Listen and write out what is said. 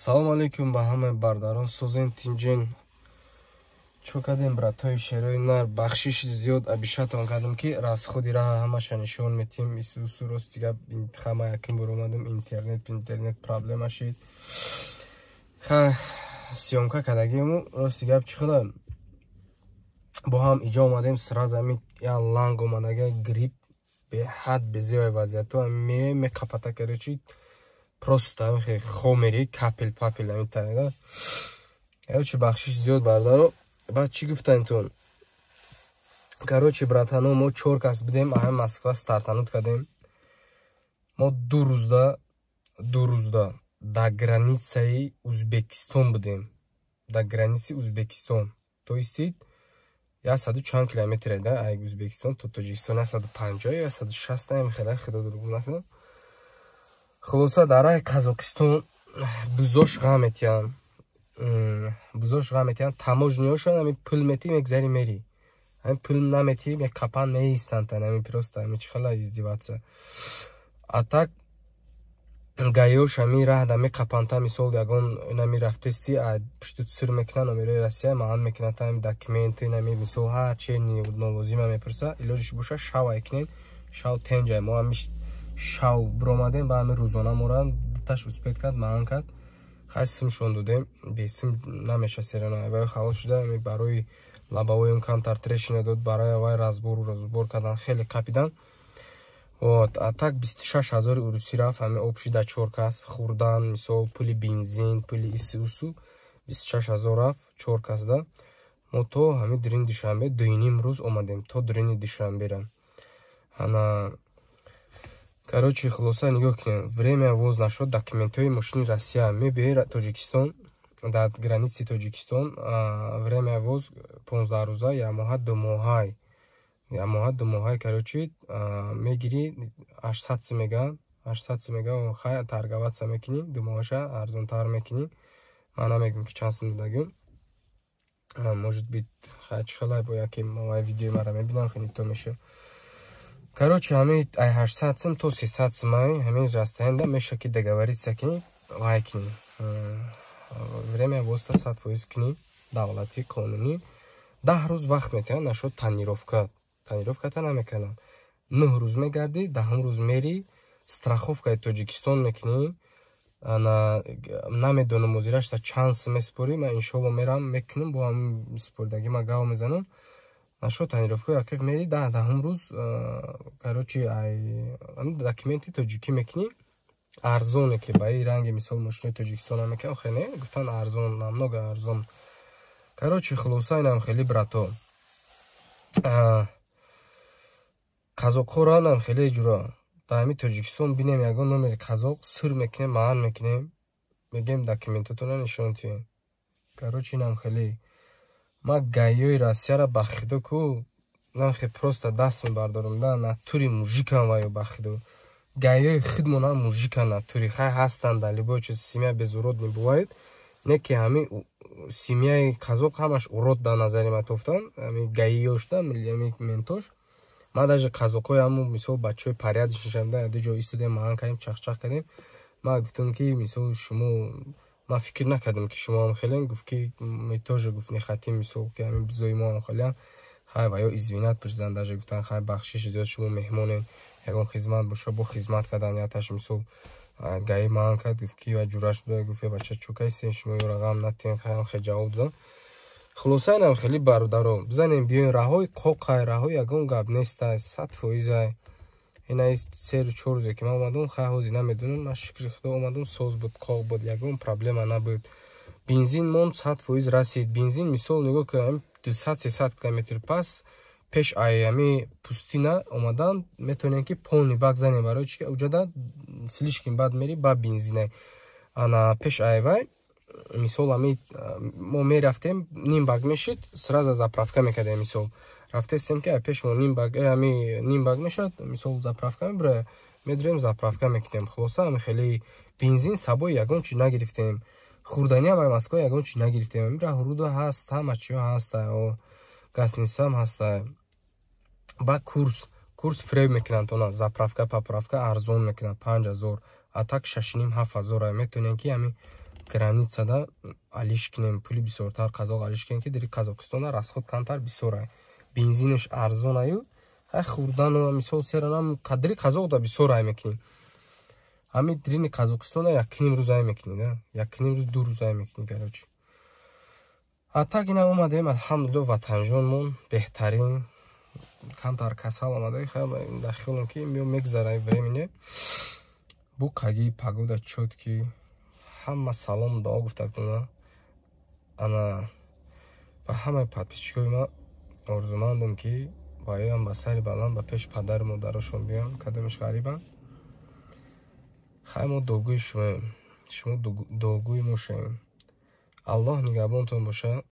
Салому алейкум ба ҳамаи бародарон, созен, тинҷен, чо кардем, братои шерои нар? Бахшиши зиёд, обещать-он кардам, ки расходи раҳа ҳамаша нишон метиҳем. Исусу рости гап, хама яким бор омадам, интернет проблема шид. Ха, съёмка кардагиму, рости гап, чӣ хела бо ҳам иҷо омадем, сразу ами я ланг омадага, грипп, беҳад безевай вазъиятҳо меқапата. Короче, просто хомери капель папель амитада. Короче, бахшиш зиёд, бародаро. Баъд чӣ гуфтанитон? Короче, братано, мо чор кас будем, аҳами Москва стартануть кардем. Мо 2 рӯзда, 2 рӯзда дар границаи Узбекистон будем, дар границаи Узбекистон, то есть яксаду чанд километре да ай Узбекистон то Тоҷикистон, 150, 160 ам хела, худо дурӯғ накунам. Хулоса, дар раҳи Қазоқистон бузош ғам метиҳанд, бузош ғам метиҳанд, таможня-ошон ами пул метиҳ, мегзари, мери, ами пул наметиҳ, меқапан, меистанд. Ами просто ами чӣ хела издеваться. А так гаёш ами раҳда меқапанта. Мисол, ягон нами рафтести, пушту сир мекунан, номерои Россия маан мекунад, ами документы, нами мисол ҳар чи нолозима мепурса. Илоҷиш боша, шав айкунен, шав тенҷай. Мо ами шав биромадем, ба ами рӯзона мора дуташ успеть кард, маан кард. Хай, симшон додем, бесим намеша серана. Вай халос шуда, барои лобовой-ум камтар трещина дод, барои вай разбор кардан хеле капидан. Вот, а так 26 000 урусӣ рафт ҳами общий да чор кас, хӯрдан, мисол, пули бензин, пули иси усу, 26 000 рафт чор кас да. Мо то ҳами дурини Душанбе 2,5 рӯз омадем, то дурини Душанбера. Ана, короче, хулоса, нигоҳ кунем, время ввоз нашуд документҳои мошини Россия, мебиёи Тоҷикистон, дар границаи Тоҷикистон время ввоз 15 рӯза, як моҳа, 2 моҳай, як моҳа, 2 моҳай. Короче, мегирӣ, 800 сум мега, 800 сум мега. Хай, торговаться мекунӣ, 2 моҳаша арзонтар мекунӣ. Ман намегӯм, ки чанд сум додагим, может быть, хай, чӣ хелай бо яке видеои мара мебинам, хеле то меша. Короче, ҳами ай 800 сум то 300 сумай ҳамин расстояние меша, ки договориться кунӣ, вай кунӣ, время ввоз-та 100% кунӣ, давлатӣ, қонунӣ. 10 рӯз вақт метиҳанд нашуд тонировка. Тонировка-та намекунанд, 9 рӯз мегардӣ, даҳум рӯз мери, страховка-и Тоҷикистон мекунӣ. Намедонам, озирашта чанд сум месупорӣ. Ман, иншолло, мерам, мекунам, бо ҳамин супоридагӣ ма гав мезанам. Нашуд тонировка, якиқ мери, даҳум рӯз, короче, ай документи тоҷикӣ мекунӣ, арзоне, ки ба и ранги, мисол, мошинои Тоҷикистон мекунам, хеле гуфтан арзон, намного арзон. Короче, хулоса, инам хеле, брато, қазоқҳоро нам хеле ҷура дар ҳами Тоҷикистон бинем, ягон номери қазоқ сир мекунем, маан мекунем, мегем, документатона нишон тиҳем. Короче, инам хеле. Ма гаиёи Россияра ба худо ку нахе просто даст мебардорам да, натуре мужик-ам ваё, ба худо, гаиёи худмона мужик-а натуре. Хай, ҳастанд, дар любой чиз семья без урод не бывает, не ки ҳами семья-и қазоқ ҳамаш урод дар назари ма тофтан, ҳами гаиёшда, ами ментош. Ма даже қазоқҳои ҳамун, мисол, бачаҳои порядочный шавда, ду ҷо истодем, маан кардем, чахчах кардем. Ма гуфтам, ки, мисол, шумо, ман фикр накардам, ки шумо ҳам хелен. Гуфт, ки мы тоже, гуфт, не хотим, мисол, ки ҳамин бизои мо ҳам хелеан. Хай, ва ё извинять пурсидан, даже гуфтан, хай, бахшиши зиёд, шумо меҳмонен, ягон хизмат боша, бо хизмат кардан. Яташ, мисол, гаи маан кард, гуфт, ки ва ҷураш буда, гуфт: «Бача, чӯкайсен, шумо ёра ғам натен». Хайам хел ҷавоб додам. Хулоса, инам хеле, бародаро, бизанем, биёен, раҳои қоқай, раҳои ягон гап нестай, 100%-ай. Ина 3-чор рӯзе, ки ман омадам, хай, ҳозир намедонам, ман, шукри худо, омадам, соз буд, қоқ буд, ягон проблема набуд. Бензин монд, 100% расид бензин. Мисол, нигоҳ кунам, 200, 300 километр пас пеш ай ами пустина омадан метавонем, ки полный бак занем. Барои чи уҷада слишком бад мери ба бензинай. Ана пеш айвай, мисол, ами мо мерафтем, ним бак мешид, сразу заправка мекардем. Мисол, рафтестем, ки пеш мо ним бак, ами ним бак мешад, мисол, заправка мебура, медурем, заправка мекунем. Хулоса, ами хеле бензин сабои ягон чи нагирифтем, хӯрданиам ай Москва ягон чи нагирифтем. Раҳруда ҳаст, ҳама чиё ҳаста, гостиница-м ҳаста. Ба курс фреб мекунанд она, заправка, поправка арзон мекунанд, 5000, а так 6,5, 7000. Метавонем, ки ами Границада алиш кинем, пули бисёртар қазоқ алиш кинем, ки дари Қазоқистона расход камтар бисёрай, бензинаш арзонаю, хай, хӯрдану мисол серанам қадри қазоқ да бисёр ай мекунӣ. Ҳами дрини Қазоқистона 1,5 рӯз ай мекунӣ да, 1,5 рӯз, 2 рӯз ай мекунӣ, короче. А так ина омадем, алҳамдулилло, ватанҷонмон беҳтарин. Камтар касал омада, дар хиёлам, ки мео, мегзара времени буқаги, погода чёткий. Ҳама салом дуо гуфтакуна. Ана ба ҳамаи подписчикои ма орзумандам, ки баёям ба сари баланд ба пеши падару модарашон биён, кадомиш ғарибанд. Хай, мо дуогӯи шумоем, шумо дуогӯи мо шавем. Аллоҳ нигаҳбонтон бошад.